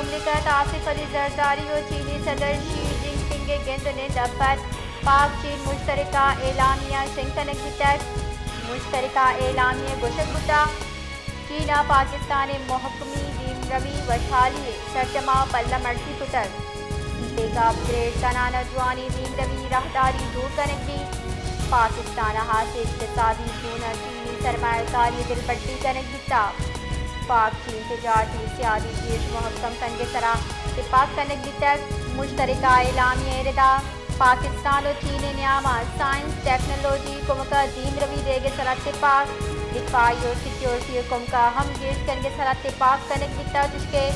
مملکت آصف علی زرداری ءُ چینی صدر شی جن پنگ ءِ گند ءُ نند ءَ پد پاک چین مشترکہ اعلامیہ شنگ کنگ بیتگ۔ مشترکہ اعلامیہ ءَ گوشگ بوتگ، چین ءَ پاکستان ءِ مھکمی دیمروی، وشھالی ءِ سرجم ءَ پلہ مرزی کتگ۔ سی پیک ءَ اپگریڈ کنان ءَ جوانیں دیمروی راہداری جوڑ کنگ بیت۔ پاکستان ءِ ھاسیں اقتصادی زون ءَ چینی سرمایہ کاری ءِ دلبڈی کنگ بیتگ۔ پاک چین تجارتی سیادی گیش مھکم کنگ ءِ سرا تپاک کنگ بیتگ۔ مشترکہ اعلامیہ ءِ ردا پاکستان ءُ چین ءِ نیام ءَ سائنس، ٹیکنالوجی کمک ءَ دیمروی دیگ ءِ سرا تپاک، دفاعی ءُ سیکورٹی ءِ کمک ءَ ھمگرنچ کنگ ءِ سرا تپاک کنگ بیتگ، چوشکہ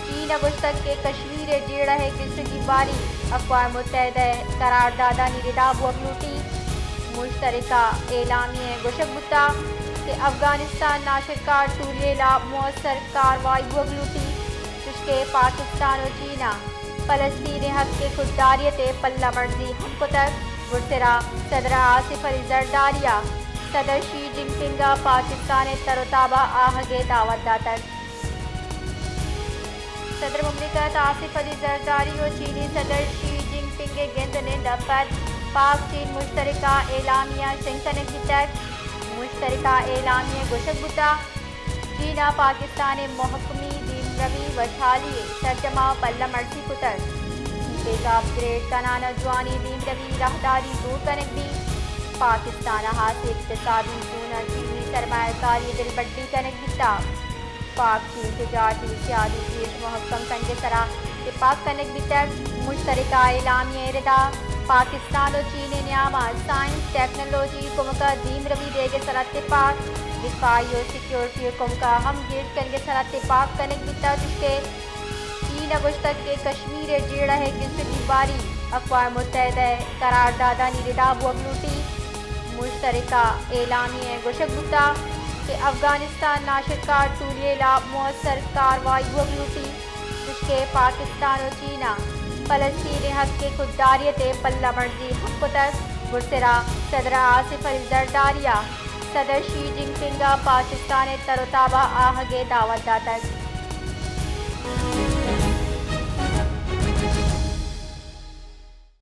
چین ءَ گوشتگ کہ کشمیر ءِ جیڑہ ءِ گیشتر گیواری اقوام متحدہ ءِ قراردادانی ردا بوگ لوٹیت۔ مشترکہ اعلامیہ ءَ گوشگ بوتگ کہ افغانستان ناشرکار ٹولیل ءَ موثر کاروائی بوگ لوٹیت، چوشکہ پاکستان ءُ چین ءَ فلسطین ءِ حق ءِ خودداریت ءِ پلہ مرزی ھم کتگ۔ گڈسرا صدر آصف علی زرداری ءَ صدر شی جن پنگ ءَ پاکستان ءِ تر ءُ تاب ءَ آھگ ءِ دعوت داتگ۔ صدر مملکت آصف علی زرداری ءُ چینی صدر شی جن پنگ ءِ گند ءُ نند ءَ پد پاک چین مشترکہ اعلامیہ شنگ کنگ بیتگ۔ مشترکہ اعلامیہ ءَ گوشگ بوتگ، چین ءَ پاکستان ءِ مھکمی دیمروی، وشھالی ءِ سرجم ءَ پلہ مرزی کتگ۔ سی پیک ءَ اپگریڈ کنان ءَ جوانیں دیمروی راہداری جوڑ کنگ بیت۔ پاکستان ءِ ھاسیں اقتصادی زون ءَ چینی سرمایہ کاری ءِ دلبڈی کنگ بیتگ۔ پاک چین تجارتی سیادی گیش مھکم کنگ ءِ سرا تپاک کنگ بیتگ۔ مشترکہ اعلامیہ ءِ ردا پاکستان ءُ چین ءِ نیام ءَ سائنس، ٹیکنالوجی کمک ءَ دیمروی دیگ ءِ سرا تپاک، دفاعی ءُ سیکورٹی ءِ کمک ءَ ھمگرنچ کنگ ءِ سرا تپاک کنگ بیتگ، چوشکہ چین ءَ گوشتگ کہ کشمیر ءِ جیڑہ ءِ گیشتر گیواری اقوام متحدہ ءِ قراردادانی ردا بوگ لوٹیت۔ مشترکہ اعلامیہ ءَ گوشگ بوتگ کہ افغانستان ناشرکار ٹولیل ءَ موثر کاروائی بوگ لوٹیت، چوشکہ پاکستان ءُ چین ءَ فلسطین ءِ حق ءِ خودداریت ءِ پلہ مرزی ھم کتگ۔ گڈسرا صدر آصف علی زرداری ءَ صدر شی جن پنگ ءَ پاکستان ءِ تر ءُ تاب ءَ آھگ ءِ دعوت داتگ۔